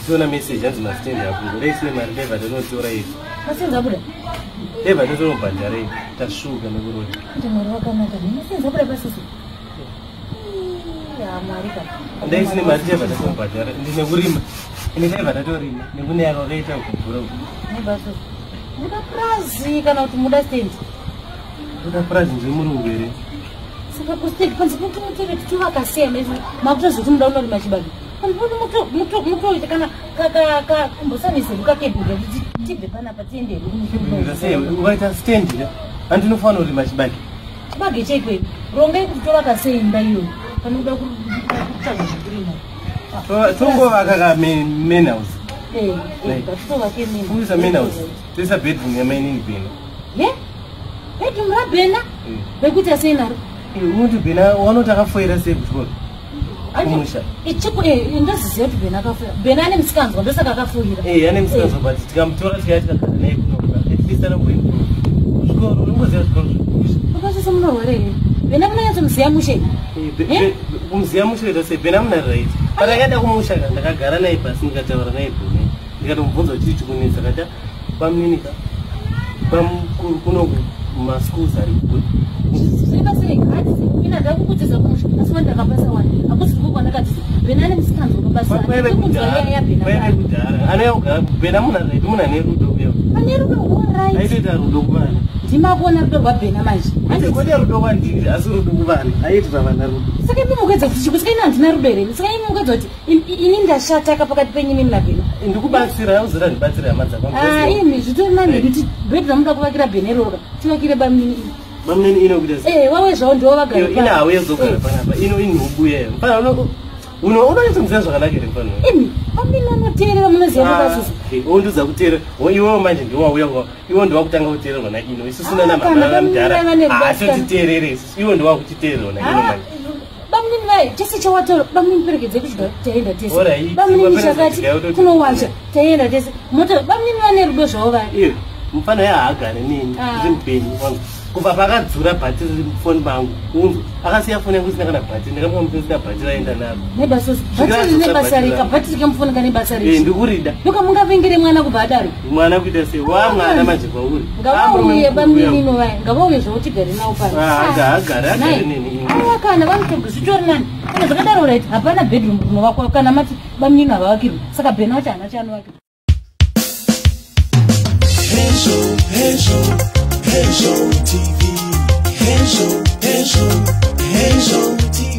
Tiona message hanzi mastand abuda. Dai tine mari dai vatinotora izvi. Mastand abuda? Dai vatinotonobhadhara izvi. Tasvuka nekurota. Kuti Mwari wakanaka. Mastand abuda pasisi. Ya Mwari ka. Dai tine mari dai vatinotonobhadhara. Ndine kurima. Ine dai vatatorima. Nekune yakaita kugura. Nebasa. Muda prazi kana kuti muda stand? Muda prazi ndiri murungu here? Saka kustand panzi kuti mutore titovaka sei mese makutozoti muda unorima chibage. Panzi kuti mutoita kana kumbosanise rukakebhuka kuti tibve panapa tiende Sei ukaita stand ka? Andinofanira kurima chibage. Chibage cheikweyo. Rongai kuti tovaka sei imba iyoyo. Pane kuda kutsvaga zvekurima. Tongovaka ka main house. Eh, ngatovake main. Kuisa main house. Toisa bedroom yamainini Bhena. Ye? Bedroom raBhena? Rekuita sei naro? Unoti Bhena wanoti akafoira sei kuchikoro? Kumusha. Ichiko ndoziziva kuti Bhena akafoira. Bhena ane musikanzwa ndosaka akafoira. Eh, ane musikanzwa but tikamutora tikaya tikagara naye kuno. At least anomboimprove. Zvikoro unongoziva zvikoro zvekumusha. Pakasese munorwara here? Bhena munonyatsomuziya mushe? Kumuziya mushe ita sei? Bhena muna right. Pandakaenda kumusha ka ndakagara naye pasi ndikataura naye Bhena. Ndikatomubvunza kuti chii chikunetsa akati bamunini ka bamukuru kunoku maschools ari kure. Zvinoita sei? Hati ina ndakukudzidza kumusha asi wani ndakapasa wani. Hakusi ndiko kwandakadzidza. Bhena ane musikanzwa pabasa. Kwaive Ndikunzwa nyaya yaBhena. Kwaive kudhara. Anouya kugara Bhena munhu right munhu ane rudo uyo. Ane rudo right. Aitoita rudo kuvana. Ndimakuona rudo rwaBhena manje. Kwete rudo kwandiri asi rudo kuvana. Aiitira vana rudo. Saka imi mukuedza kuti chiko saka ini handina rudo here? Saka imi mukuedza kuti ini ndashataka pakati penyu imi naBhena. Ndikubatsira auzoda ndibatsira hama dzako. Ah, imi zvitori nani kuti bhedhi ramuda kuvakira Bhena iroro tivakire bamunini. Bamunini ino kuita sei? Eh, wawe zvavo ndiwo vagara. Iyo ina hauye zogara panapa. Ino inhubu yeyo. Mfana uno unonyatsomuziva zvakanaka here mfana? Imi, bamunini anoteerera munoziva mukasusu. Undiudza kuteerera. Iwewe manje ndiwo wauya iwe ndiwo wakutanga kuteererwa naIno. Isusu nana mama namudhara. Haatotiteerere isusu. Iwe ndiwo wakutiteererwa naIno manje. Bamunini vai, chese chawataura, bamunini perekedze kudya taenda tese. Bamunini chakati kunowacha taenda tese. Mota bamunini vane rudo zvavo vai. Iwe mufana ya haagare neni, ndiri mupenyu wangu. Kubva paakadzura bhatiri mufoni mangu, unzwa akasiya foni yangu isina kana bhatiri, ndakamuka mufoni isina bhatiri aenda naro. Nebasa bhatiri rine basa rika, bhatiri kamufoni kane basa rika. Eh, ndikurida. Ndokamungavengere mwana kubva adaro. Mwana kuita sei? Wa mwana manje kwauri. Ngavauye bamunini vai, ngavauye zvavo tigare navo pano. Agare agare neni. Aiwa kana vanotoga zvitori nani. Kana zvakadaro right, hapana bedroom kunovakwa kana mati bamunini havavakirwi. Saka Bhena wacho haana chaanovakirwa. Hezho, Hezho, Hezho TV. Hezho, Hezho, Hezho TV.